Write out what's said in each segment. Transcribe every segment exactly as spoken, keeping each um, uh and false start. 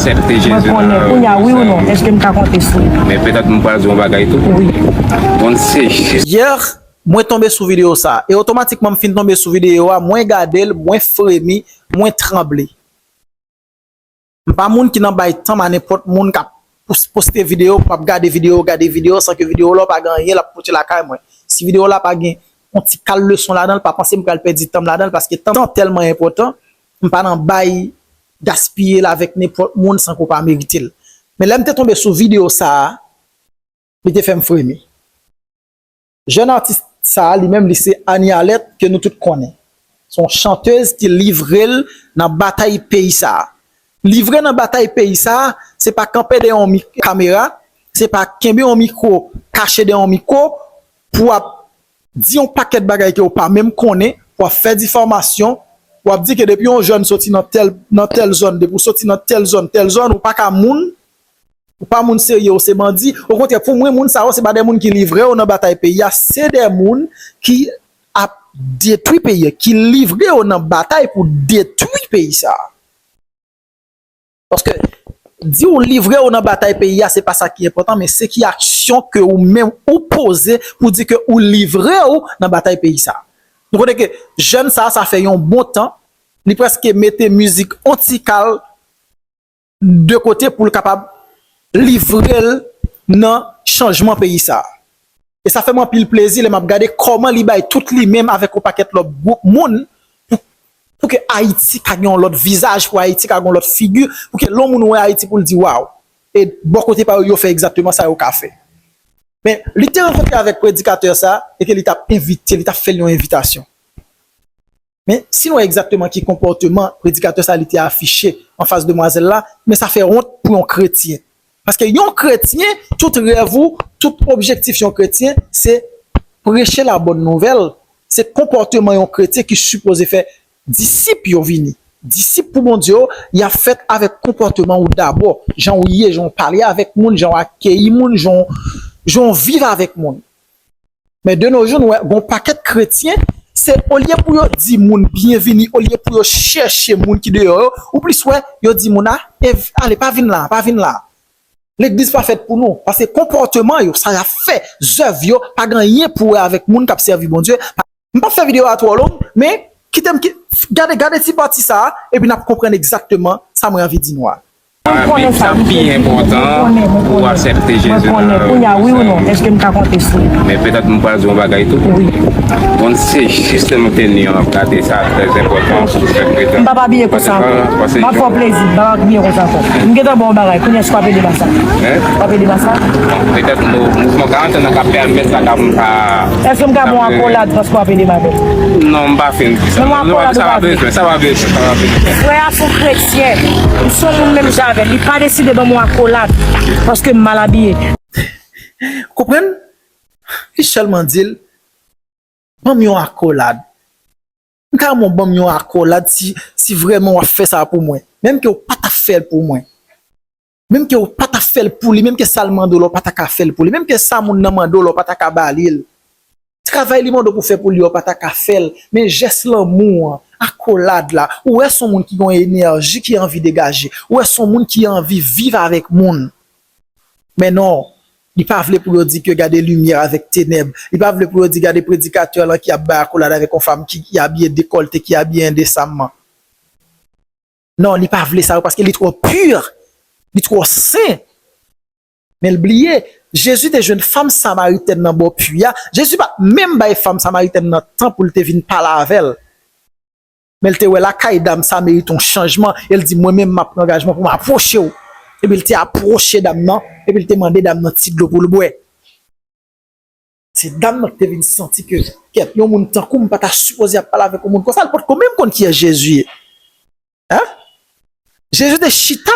Aksepte Jezi nan vi sa. Mwen konnen, kounye a, wi ou non, èske m ka konte sou li? Men petèt m pral di yon bagay tou. Wi. Bon, se jis. Yè, mwen tonbe sou videyo sa. E otomatikman m fin tonbe sou videyo a, mwen gade l, mwen fremi, mwen tranble. M pa moun ki nan bay tan m a nenpòt moun k ap pos-, poste videyo, pou m ap gade videyo, gade videyo, san ke videyo la pa gen anyen l ap pote lakay mwen. Si videyo la pa gen yon ti kal leson ladan l, pa panse m pral pèdi tan m ladan l, paske tan tèlman enpòtan, m pa nan bay gaspiye l avèk nenpòt moun san ke w pa merite l. Men lè m te tonbe sou videyo sa a, li te fè m fremi. Jèn atis sa a, li menm, li se Annie Alerte, ke nou tout konnen. Se yon chantèz ki livre l nan batay peyi sa a. Livre nan batay peyi sa a, se pa kanpe dèyè yon mik-, kamera, se pa kenbe yon mikwo kache dèyè yon mikwo pou w ap di yon pakèt bagay ke w pa menm konnen, pou w ap fè difamasyon, w ap di ke depi yon jèn soti nan tèl, nan tèl zòn, depi w soti nan tèl zòn, tèl zòn, ou pa ka moun, ou pa moun serye, ou se bandi. Okontrè, pou mwen, moun sa yo, se pa de moun ki livre yo nan batay peyi a, se de moun ki ap detwi peyi a, ki livre yo nan batay pou detwi peyi sa a. Paske di w livre w nan batay peyi a, se pa sa ki enpòtan, men se ki aksyon ke ou menm ou poze pou di ke ou livre w nan batay peyi sa. Nou konnen ke jèn sa, sa fè yon bon tan, li prèske mete mizik on ti kal de kote pou l kapab livre l nan chanjman peyi sa. E sa fè m anpil plezi lè m ap gade kòman li bay tout li menm avèk yon pakèt lòt gwoup moun pou, pou ke Ayiti ka gen yon lòt vizaj, pou Ayiti ka gen yon lòt figi, pou ke lè yon moun wè Ayiti pou l di, "Waw." E bò kote pa yo, yo fè egzakteman sa yo ka fè. Men li te rankontre avèk predikatè sa e ke li t ap envite, li t ap fè l yon envitasyon. Men si nou wè egzakteman ki konpòteman predikatè sa li te afiche anfas demwazèl la, men sa fè wont pou yon kretyen. Paske yon kretyen, tout rèv ou, tout objektif yon kretyen, se preche la bòn nouvèl. Se konpòteman yon kretyen ki sipoze fè disip yo vini. Disip pou Bondye yo, y ap fèt avèk konpòteman ou dabò. Jan ou ye, jan ou pale avèk moun, jan ou akeyi moun, jan ou, jan ou viv avèk moun. Men de nos jours, nou wè, gon pakèt kretyen, se olye pou yo di moun byenvini, olye pou yo chèche moun ki deyò yo, ou plis wè, yo di moun, "A, ev-, ale, pa vin la, pa vin la." Legliz pa fèt pou nou, paske konpòteman yo, sa y ap fè, zèv yo, pa gen anyen pou wè avèk moun k ap sèvi Bondye. M p ap fè videyo a twò long, men kite m ki-, gade, gade ti pati sa a, epi n ap konprann egzakteman sa mwen anvi di nou a. Mwen konnen sa, sa pi enpòtan pou w aksepte Jezi nan vi sa. Mwen konnen, kounye a, wi ou non, èske m ka konte sou li? Men petèt m pral di yon bagay tou. Wi. Bon, se jis lè m te ni an, gade sa, trè enpòtan pou fè kretyen. M p ap abiye konsa ankò. M ap fè w plezi, m p ap abiye konsa ankò. M gentan ba w bagay, kounye a èske w ap ede m a sa? Hein? W ap ede m a sa? Petèt mo-, mouvman karant an nan ka pèmèt sa ka, ka. Èske m ka ba w akolad paske w ap ede m avè l? Non, m pa fin di sa. Men yon akolad ou pa vle? Sa pa bezwen, sa pa bezwen, sa pa bezwen. Frè a se yon kretyen. M se yon moun menm jan avè l. Li pa deside ban m yon akolad paske m mal abiye. Konprann? Li sèlman di l, "Ban m yon akolad." M ta renmen w ban m yon akolad si, si vrèman w ap fè sa pou mwen. Menm ke w pa ta fè l pou mwen. Menm ke w pa ta fè l pou li, menm ke sa l mande w la, w pa ta ka fè l pou li. Menm ke sa moun nan mande w la, w pa ta ka ba li l. Travay li mande w pou fè pou li a, w pa ta ka fè l. Men jès lanmou an, akolad la, ou wè se yon moun ki gen yon enèji ki anvi degaje. Ou wè se yon moun ki anvi viv avèk moun. Men non, li pa vle pou yo di ke gade limyè avèk tenèb. Li pa vle pou yo di gade predikatè lan ki ap bay akolad avèk yon fanm ki, ki abiye dekòlte, ki abiye endesamman. Non, li pa vle sa yo paske li twò pi, li twò sen. Men l bliye, Jezi te jwenn fanm samaritèn nan bò pwi a. Jezi pa t menm bay fanm samaritèn nan tan pou l te vin pale avè l. Men l te wè lakay dam sa merite yon chanjman. E l di, "Mwen menm, m ap pran angajman pou m apwoche w." Epi l te apwoche dam nan, epi l te mande dam nan ti dlo pou l bwè. Se dam nan ki te vin santi ke, "Kèt, yon moun tankou m pa ta sipoze ap pale avèk yon moun konsa, l potko menm konn kiyès Jezi ye." Hein? Jezi te chita,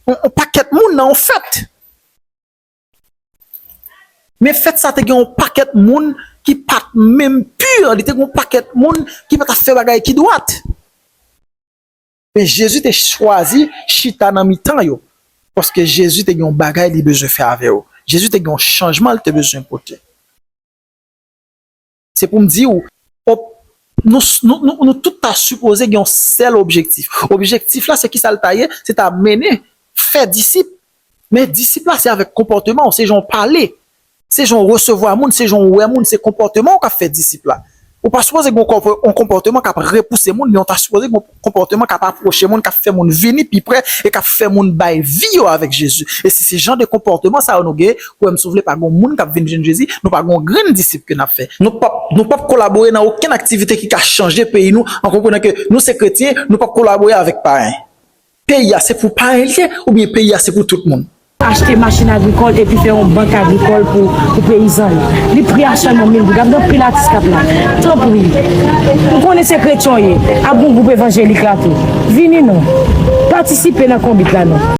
yon, yon pakèt moun nan yon fèt. Men fèt sa te gen yon pakèt moun ki pa t menm pi, li te gen yon pakèt moun ki pa t ap fè bagay ki dwat. Men Jezi te chwazi chita nan mitan yo, paske Jezi te gen yon bagay li bezwen fè avè yo. Jezi te gen yon chanjman li te bezwen pote. Se pou m di w, op-, nou, nou, nou, nou tout ta sipoze gen yon sèl objektif. Objektif la, se kisa l ta ye? Se ta mennen, fè disip. Men disip la se avèk konpòteman w, se jan w pale, se jan w resevwa moun, se jan w wè moun, se konpòteman w k ap fè disip la. Ou pa sipoze gen yon konpòteman k ap repouse moun, men w ta sipoze gen yon konpòteman k ap apwoche moun, k ap fè moun vini pi pre e k ap fè moun bay vi yo avèk Jezi. E si se jan de konpòteman sa yo nou gen, kwè m si w vle pa gen moun k ap vin jwenn Jezi, nou pa gen yon grenn disip ke n ap fè. Nou p ap, nou p ap kolabore nan okenn aktivite ki ka chanje peyi nou, an konprenan ke nou se kretyen, nou p ap kolabore avèk payen. Peyi a se pou payen li ye, oubyen peyi a se pou tout moun? Achte machin agrikòl epi fè yon bank agrikòl pou, pou peyizan yo. Li pri a sèlman mil goud. Gade anpil atis k ap la. Tanpri. M konnen se kretyen w ye. Ap gon gwoup evanjelik la tou. Vini non. Patisipe nan konbit la non.